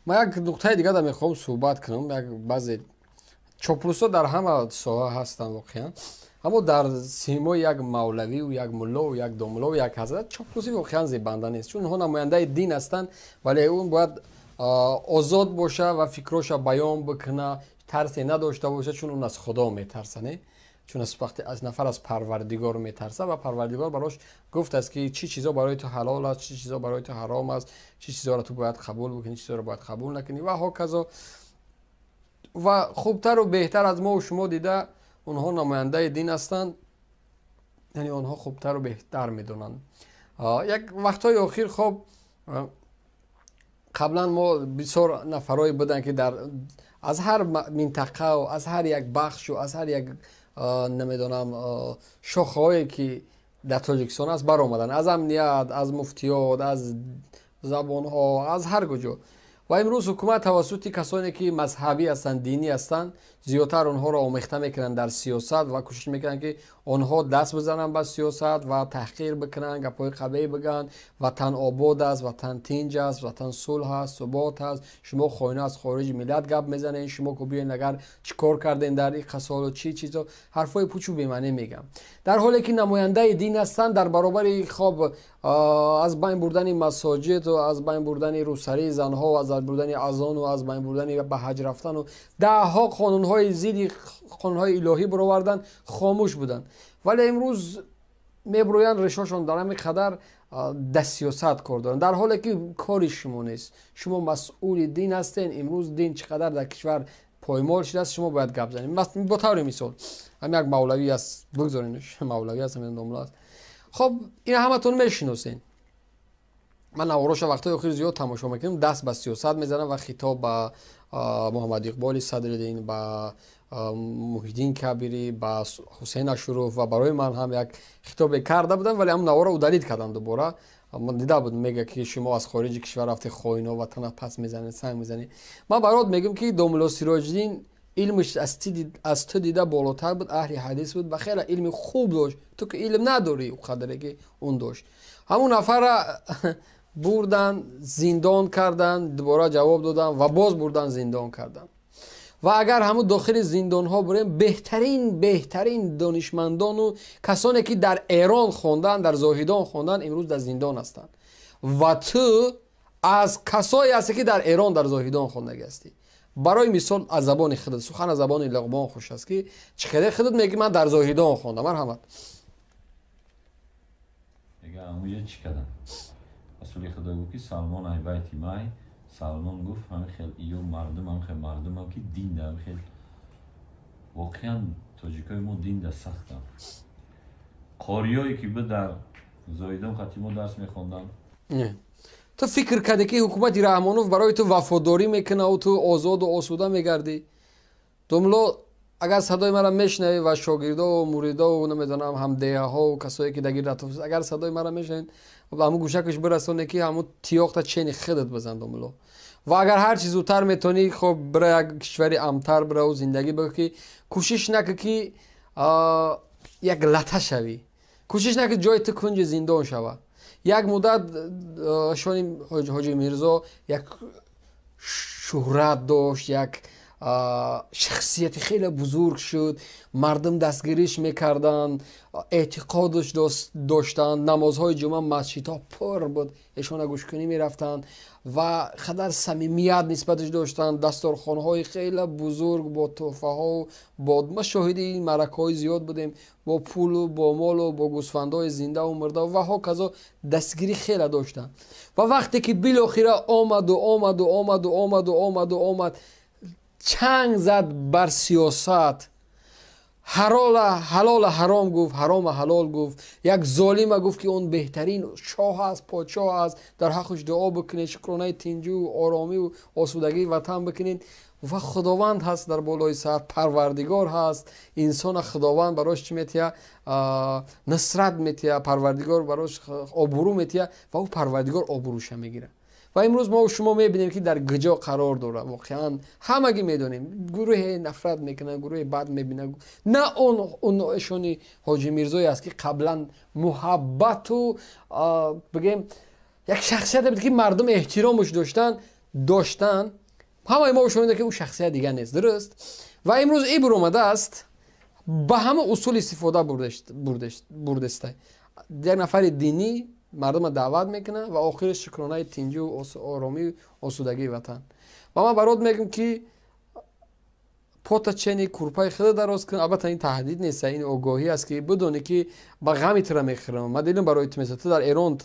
Ман як нуқтаи дигар да мехоҳам суҳбат кунам. Як баъзе чоплусҳо дар ҳама соҳа ҳастанд воқеан, аммо дар симои як мавлавию як муллову як домуллову як ҳазрат чоплусӣ воқеан зебанда нест, чун онҳо намояндаи дин ҳастанд, вале он бояд озод боша ва фикроша баён бикуна, тарсе надошта боша, чун он аз Худо метарса, не? Чун аз вақте аз нафар аз Парвардигор метарса ва Парвардигор барош гуфтааст, ки чӣ чизо барои ту ҳалол аст, чӣ чизо барои ту ҳаром аст, чӣ чизоро ту бояд қабул бикунӣ, чӣ чизоро бояд қабул накунӣ ва ҳоказо. Ва хубтару беҳтар аз мо шумо дида онҳо намояндаи дин ҳастанд, яъне онҳо хубтару беҳтар медонанд. Як вақтҳои охир, хоб, қаблан мо бисёр нафарое буданд, ки дар аз ҳар минтақау, аз ҳар як бахшу, аз ҳар як, намедонам, шохаҳое, ки дар Тоҷикистон аст, баромаданд: аз амният, аз муфтиёт, аз забонҳо, аз ҳар куҷо. Ва имрӯз ҳукумат тавассути касоне, ки мазҳабӣ ҳастанд, динӣ ҳастанд, зиёдтар онҳоро омехта мекунанд дар сиёсат ва кӯшиш мекунанд, ки онҳо даст бизананд ба сиёсат ва таҳқир бикунанд, гапҳои қабеҳ бигӯянд: ватан обод аст, ватан тинҷ аст, ватан сулҳ аст, субот аст, шумо хоина аз хориҷи миллат гап мезанед, шумо ку биёен, агар чӣ кор кардем дар ин қасолу чӣ чизо, ҳарфҳои пучу бемаъне мегӯям, дар ҳоле ки намояндаи дин ҳастанд. Дар баробари, хоб, аз байн бурдани масоҷиду аз байн бурдани рӯсарии занҳо, аз байн бурдани азону аз байн бурдани ба ҳаҷ рафтану даҳҳо қонунҳои зидди қонунҳои илоҳӣ баровардан, хомӯш буданд. Вале имрӯз мебурӯянд, решошон дар ҳамин қадар дар сиёсат кор доранд, дар ҳоле ки кори шумо нест. Шумо масъули дин ҳастен. Имрӯз дин чӣ қадар дар кишвар поймол шудааст, шумо бояд гап занед. Бо таври мисол, ҳам як мавлавӣ аст, бигзоренш, мавлавӣ аст, домла аст. Хоб, ина ҳаматон мешиносен. Ман навороша вақтҳои охир зиёд тамошо мекунам. Даст ба сиёсат мезанам ва хитоб ба Муҳаммад Иқболи Садриддин, ба Муҳиддин Кабирӣ, ба Ҳусейн Ашуров ва барои ман ҳам як хитобе карда будам, вале ҳамн навора удалить кардам дубора. Ман дида будам, мега, ки шумо аз хориҷи кишвар рафте, хоино ватана пас мезанед, санг мезанед. Ман барот мегӯям, ки домулло Сироҷиддин илмиш аз ту дида болотар буд, аҳли ҳадис буд ва хеле илми хуб дошт. Ту ки илм надорӣ ӯ қадаре, ки он дошт. Ҳамун нафарра бурдан, зиндон кардан, дубора ҷавоб додан ва боз бурдан, зиндон кардан. Ва агар ҳамун дохили зиндонҳо бурем, беҳтарин, беҳтарин донишмандону касоне, ки дар Эрон хондан, дар Зоҳидон хондан, имрӯз дар зиндон ҳастанд. Ва ту аз касое ҳастӣ, ки дар Эрон, дар Зоҳидон хондагӣ ҳастӣ. Барои мисол, аз забони худат, сухан аз забони Луқмон хуш аст, ки чӣ хеле худат мегӣ: ман дар Зоҳидон хондам. Марҳамат. Амуҷа чӣ кардам? Расули Худо гуфт, ки Салмон ай байти май. Салмон гуфт: ҳамин хел иё мардум, ҳамин хел мардумам, ки дин да ҳамин хел. Воқеан, тоҷикои мо дин да сахтам. Қориёе, ки буд, дар Зоҳидон хати мо дарс мехонданд. Ту фикр кардӣ, ки ҳукумати Раҳмонов барои ту вафодорӣ мекунаву ту озоду осуда мегардӣ? Домло, агар садои маро мешунавӣ ва шогирдову муридову, намедонам, ҳамдеҳаҳову касое, ки дар гирд атроф, агар садои маро мешунавед, ба ҳамун гӯшакаш бирасоне, ки ҳамун тиёқта чени худат бизан, домло. Ва агар ҳар чи зудтар метавонӣ, хоб, бира як кишвари амтар, бираву зиндагӣ бикун, ки кӯшиш накун, ки як лата шавӣ, кӯшиш накун ҷои ту кунҷи зиндон шава. Як муддат шони Ҳоҷи Мирзо як шӯҳрат дошт, як шахсияти хеле бузург шуд, мардум дастгириш мекарданд, эътиқодш доштанд, намозҳои ҷумъа масҷидҳо пур буд, эшона гӯшкунӣ мерафтанд ва қадар самимият нисбаташ доштанд. Дасторхонҳои хеле бузург бо тӯҳфаҳо, бо ма шоҳиди ин маъракаҳои зиёд будем, бо пулу бо молу бо гӯсфандҳои зиндаву мурда ва ҳоказо, дастгирӣ хеле доштанд. Ва вақте ки билохира омаду омаду омаду омаду омаду омад, чанг зад бар сиёсат, ҳалола ҳаром гуфт, ҳарома ҳалол гуфт, як золима гуфт, ки он беҳтарин шоҳ аст, подшоҳ аст, дар ҳаққаш дуо бикунед, шукронаи тинҷу оромиву осудагии ватан бикунед. Ва Худованд ҳаст дар болои сар, Парвардигор ҳаст. Инсона Худованд барош чӣ метиҳа? Нусрат метиҳа, Парвардигор барош обрӯ метиҳа ва ӯ Парвардигор обрӯша мегирад. Ва имрӯз мо шумо мебинем, ки дар куҷо қарор дорад. Воқеан, ҳамагӣ медонем, гурӯҳе нафрат мекунад, гурӯҳе бад мебинад. На он эшони Ҳоҷи Мирзое аст, ки қаблан муҳаббату, бигем, як шахсияте буд, ки мардум эҳтиромаш доштанд. Доштан, ҳамаи мо шунида, ки ӯ шахсият дигар нест, дуруст? Ва имрӯз ибр омадааст, ба ҳама усул истифода бурдестай. Як нафари динӣ мардума даъват мекунад ва охири шукронаи тинҷу оромию осудагии ватан. Ва ман барот мегӯм, ки потачени курпаи худо дароз кун. Албатта, ин таҳдид нест, ин огоҳӣ аст, ки бидонӣ, ки ба ғами тура мехӯрам. Ман дилам барои ту месӯзад. Ту дар Эрон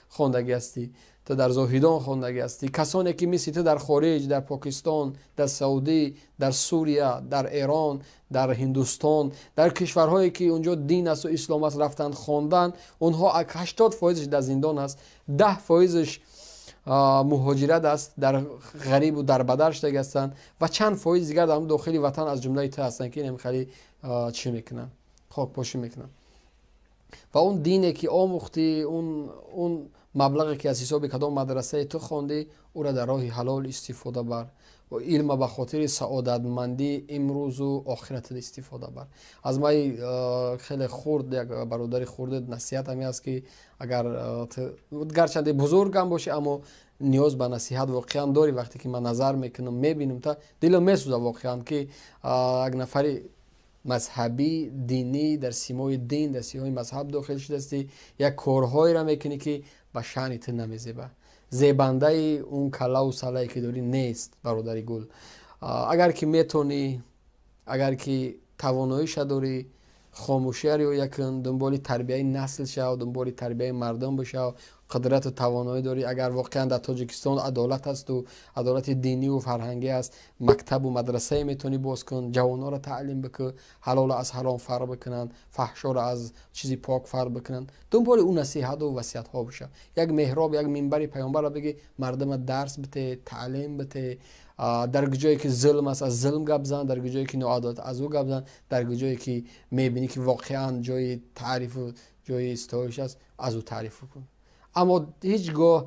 хондагӣ ҳастӣ, ту дар Зоҳидон хондагӣ ҳастӣ. Касоне ки мисли ту дар хориҷ, дар Покистон, дар Саудӣ, дар Сурия, дар Эрон, дар Ҳиндустон, дар кишварҳое ки унҷо дин асту ислом аст, рафтанд, хонданд, онҳо 80 фоизаш дар зиндон аст, 10 фоизаш муҳоҷират аст, дар ғарибу дарбадар шудагӣ ҳастанд ва чанд фоиз дигар дар дохили ватан, аз ҷумлаи ту ҳастанд, ки инам хеле чӣ мекунанд, хокпошӣ мекунанд. Ва он дине ки омӯхтӣ, он маблағе ки аз ҳисоби кадом мадрасаи ту хондӣ, ӯра дар роҳи ҳалол истифода бар. Илма ба хотири саодатмандии имрӯзу охиратат истифода бар. Аз май хеле хурд, як бародари хурдет, насиҳат ҳаме аст, ки агар гарчанде бузургам бошӣ, аммо ниёз ба насиҳат воқеан дорӣ. Вақте ки ман назар мекунам, мебинам, та дилам месӯзад воқеан, ки як нафари мазҳабӣ, динӣ, дар симои дин, дар симои мазҳаб дохил шудастӣ, як корҳоеро мекунӣ, ки ба шаъни ту намезеба, зебандаи он каллаву саллае ки дорӣ нест. Бародари гул, агар ки метонӣ, агар ки тавоноиша дорӣ, хомӯшия риоя кун, дунболи тарбияи насл шав, дунболи тарбияи мардум бишав. Қудрату тавоноӣ дорӣ. Агар воқеан дар Тоҷикистон адолат ҳасту адолати диниву фарҳангӣ аст, мактабу мадрасае метавонӣ боз кун, ҷавонҳоро таълим бикӯ, ҳалолро аз ҳаром фарқ бикунанд, фаҳшоро аз чизи пок фарқ бикунанд. Дунболи ӯ насиҳату васиятҳо бишав. Як меҳроб, як минбари паёмбарро бигӣ, мардума дарс бите, таълим бите. Дар ҷое ки зулм аст, аз зулм гап зан, дар ҷое ки ноадолат, аз ӯ гап зан, дар ҷое ки мебинӣ, ки воқеан ҷои таърифу ҷои ситоиш аст, аз ӯ таъриф кун. Аммо ҳеҷ гоҳ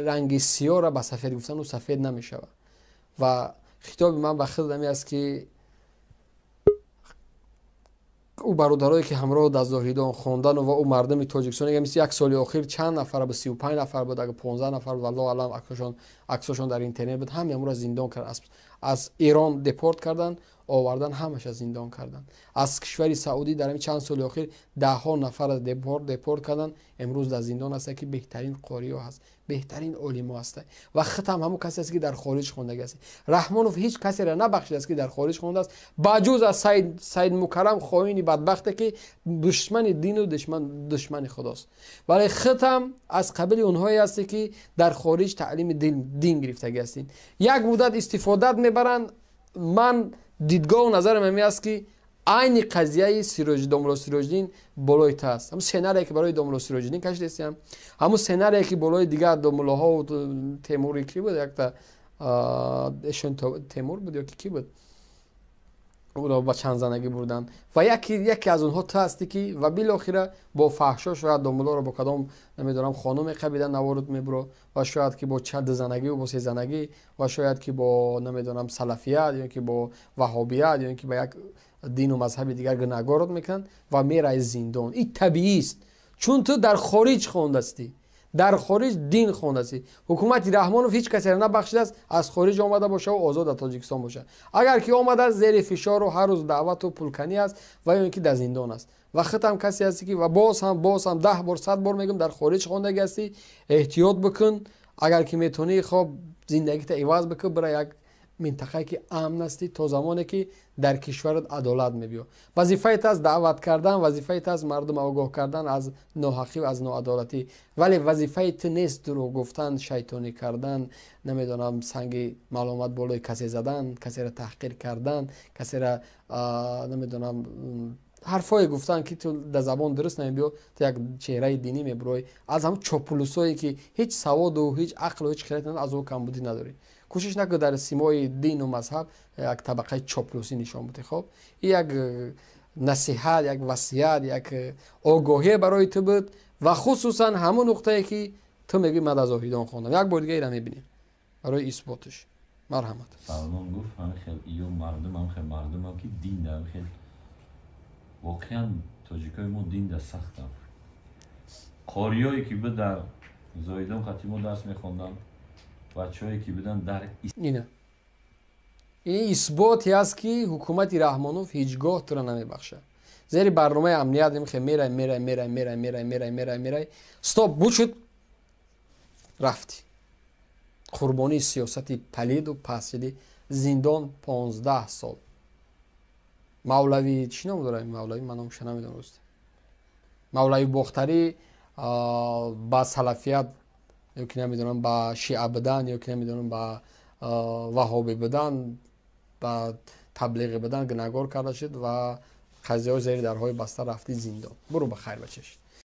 ранги сиёҳро ба сафед гуфтан, ӯ сафед намешавад. Ва хитоби ман ба худ ҳаме аст, ки ӯ бародарое ки ҳамроҳ дар Зоҳидон хондану ва ӯ мардуми Тоҷикистон, мисли як соли охир чанд нафар, ба 35 нафар буд, агар 15 нафар, валлоҳу аълам, аксошон дар интернет буд, ҳами ҳамонро зиндон кард, аз Эрон депорт карданд, овардан, ҳамаша зиндон карданд. Аз кишвари Саудӣ дар ҳамин чанд соли охир даҳҳо нафар депорт карданд, имрӯз дар зиндон ҳастанд, ки беҳтарин қориҳо ҳаст, беҳтарин олимо ҳастанд. Ва худам ҳамон касе аст, ки дар хориҷ хондагӣ аст. Раҳмонов ҳеҷ касеро набахшидааст, ки дар хориҷ хондааст, ба ҷуз аз Саид Мукаррам, хоини бадбахте, ки душмани дину душмани худост. Вале худам аз қабили онҳое ҳасте, ки дар хориҷ таълими дин гирифтагӣ ҳастед. Як муддат истифодат мебаранд. Ман дидгоҳу назарам ҳаме аст, ки айни қазияи домулло Сироҷиддин болои та аст. Ҳамун сценарие, ки барои домулло Сироҷиддин кашидастиам, ҳамун сценарие, ки болои дигар домуллоҳо, Темури ки буд, якта эшон Темур буд ё ки кӣ буд, ӯро ба чандзанагӣ бурданд, ва яке аз онҳо ту ҳастӣ, ки ва билохира бо фаҳшо шояд домуллоро бо кадом, намедонам, хонуме қабида наворд мебуро ва шояд ки бо дузанагӣ, бо сезанагӣ ва шояд ки бо, намедонам, салафият ё ки бо ваҳобият ё ки ба як дину мазҳаби дигар гунаҳгорот мекунанд ва мераи зиндон. Ин табиист, чун ту дар хориҷ хондастӣ, дар хориҷ дин хондастӣ. Ҳукумати Раҳмонов ҳеҷ касеро набахшидааст, аз хориҷ омада бошаву озод дар Тоҷикистон бошад. Агар ки омадааст, зери фишору ҳар рӯз даъвату пулканӣ аст ва ё ин ки дар зиндон аст. Ва худам касе ҳастӣ, ки ва боз ҳам, боз ҳам, 10 бор, 100 бор мегӯям, дар хориҷ хондагӣ ҳастӣ, эҳтиёт бикун. Агар ки метавонӣ, хоб, зиндагита иваз бикун, бира як минтақае, ки амн ҳастӣ, то замоне ки дар кишварат адолат мебиё. Вазифаи аст даъват кардан, вазифаи аст мардум огоҳ кардан аз ноҳақӣ ва аз ноадолатӣ, вале вазифаи ту нест дурӯғ гуфтан, шайтонӣ кардан, намедонам, санги маломат болои касе задан, касеро таҳқир кардан, касеро, намедонам, ҳарфҳое гуфтан, ки ту дар забон дуруст намебиё. Ту як чеҳраи динӣ мебурой, аз ҳамн чопулусое, ки ҳеҷ саводу, ҳеҷ ақлу, ҳеҷ хират, аз ӯ камбудӣ надорӣ. Кӯшиш накун дар симои дину мазҳаб як табақаи чоплусӣ нишон бидӣ. Хоб, ин як насиҳат, як васият, як огоҳие барои ту буд ва хусусан ҳамон нуқтае, ки ту мегӯӣ, ман дар Зоҳидон хондам. Як бор дига ира мебинем барои исботаш. Марҳамат. Салмон гуфт: ҳамин хел ё мардум, ҳамин хел мардумам, ки дин дар хел воқеан тоҷикои мо дин да сахтам. Қориёе ки буд, дар Зоҳидон қати мо дарс мехонданд. Бачаҳое ки буданд дар Ина, ин исботе аст, ки ҳукумати Раҳмонов ҳеҷ гоҳ туро намебахшад. Зери барномаи амният мехе мерай, мерай, мерай, мерай, мерай, мерай, мерай, мерай, стоп бушуд, рафтӣ, қурбонии сиёсати палиду пасиди, зиндон 15 сол. Мавлавӣ чӣ ном дорад? Мавлавӣ, ман номша намедонам, рост. Мавлави Бохтарӣ ба салафият ё ки намедонам, ба шиа будан ё ки намедонам, ба ваҳобӣ будан, ба таблиғӣ будан гунаҳгор карда шуд ва қазияҳо зери дарҳои баста, рафти зиндон. Буру ба хайр, бачаш.